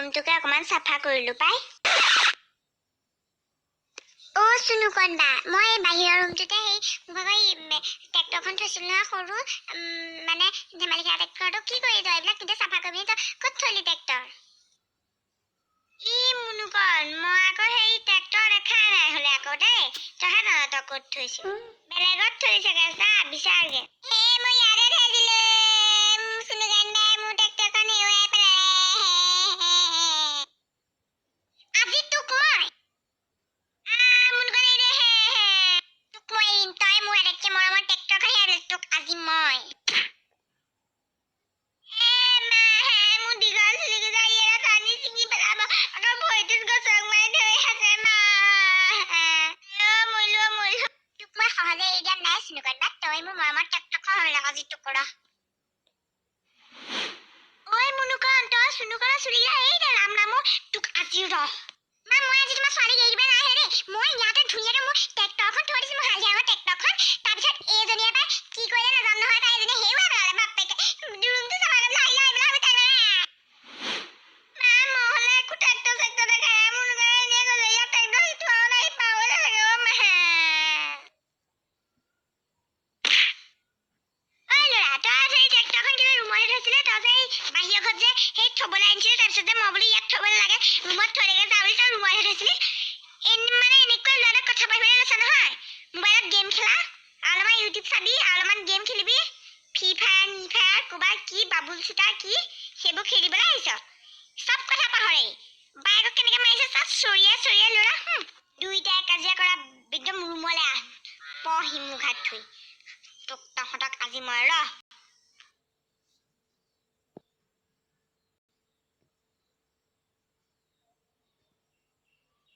ৰুমটোকে অকণমান চাফা কৰিলো পাই। অ' চুনুকণ বা, মই এই বাহিৰৰ ৰুমটোতে সেই মোৰ ভাগৰ এই ট্ৰেক্টৰখন থৈছিলো নহয়, সৰু মানে ধেমালি খেলা ট্ৰেক্টৰটো। কি কৰি তই এইবিলাক কেতিয়া চাফা কৰিবি? তই ক'ত থলি ট্ৰেক্টৰ? ই মুনুকণ, মই আকৌ সেই ট্ৰেক্টৰ দেখাই নাই হ'লে আকৌ দেই। তইহে জান তই ক'ত থৈছ। বেলেগত থলি চাগে, চা, বিচাৰগে। এ মই ইয়াতে থৈ দিলো। চুনুকণ বাই মোৰ ট্ৰেক্টৰখন হেৰুৱাই পেলালে। আজি তোক মই মুনুকণ, এই দে, হে হে, তোক মই এৰিম? তই মোৰ আটাইতকৈ মৰমৰ ট্ৰেক্টৰখন হেৰুৱাই পেলালি। তোক আজি মই এ মা হে, মোৰ দীঘল চুলিকেইটা ইয়াৰে টানি ছিঙি পেলাব। আকৌ ভৰিটোত গছক মাৰি ধৰি আছে। মা অ, মৰিলো অ, মৰিলো। তোক মই সহজে এৰি দিয়া নাই চুনুকণ বা। তই মোৰ মৰমৰ ট্ৰেক্টৰখন হলে আজি তোক ৰ। ঐ মুনুকণ, তই চুনুকণৰ চুলিকেইটা এৰি দে। ৰাম ৰাম অ, তোক আজি ৰ। মা, মই আজি তোমাৰ ছোৱালীক এৰি দিব নাই দেই। মই ইয়াতে ধুনীয়াকে মোৰ ট্ৰেক্টৰখন থৈ দিছো, মোৰ হালধীয়া ৰঙৰ ট্ৰেক্টৰখন। তাৰপিছত এইজনীয়ে পাই কি কৰিলে নাজানো নহয়। তাই এজনীয়ে হেৰুৱাই পেলালে। বাপেকে ৰুমটো চাফা কৰিবলৈ আহিলে, আহি পেলাই তাই মা, মই হ'লে একো ট্ৰেক্টৰ চেক্টৰ দেখাই নাই। মুনুকণে এনেই কৈছে। ইয়াত ট্ৰেক্টৰ থোৱাও নাই, পাহৰিলে চাগে। অ' মা, ঐ ল'ৰা, তই সেই ট্ৰেক্টৰখন কেলৈ ৰুমতহে থৈছিলে? তই যে এই বাহিৰৰ ঘৰত যে সেই থ'বলৈ আনিছিলি, তাৰপিছত যে মই বোলো ইয়াত থ'বলৈ লাগে, ৰুমত থৈ দেগে যা বুলি, তই ৰুমতহে থৈছিলি। মানে এনেকুৱা ল'ৰাটোক কথা পাতিবলৈ লৈছ নহয়। মোবাইলত গেম খেলা, আৰু অলপমান ইউটিউব চাবি, আৰু অলপমান গেম খেলিবি, ফ্ৰী ফায়াৰ নি ফায়াৰ ক'ৰবাত কি বাবুল চুটা কি সেইবোৰ খেলিবলৈ আহিছ।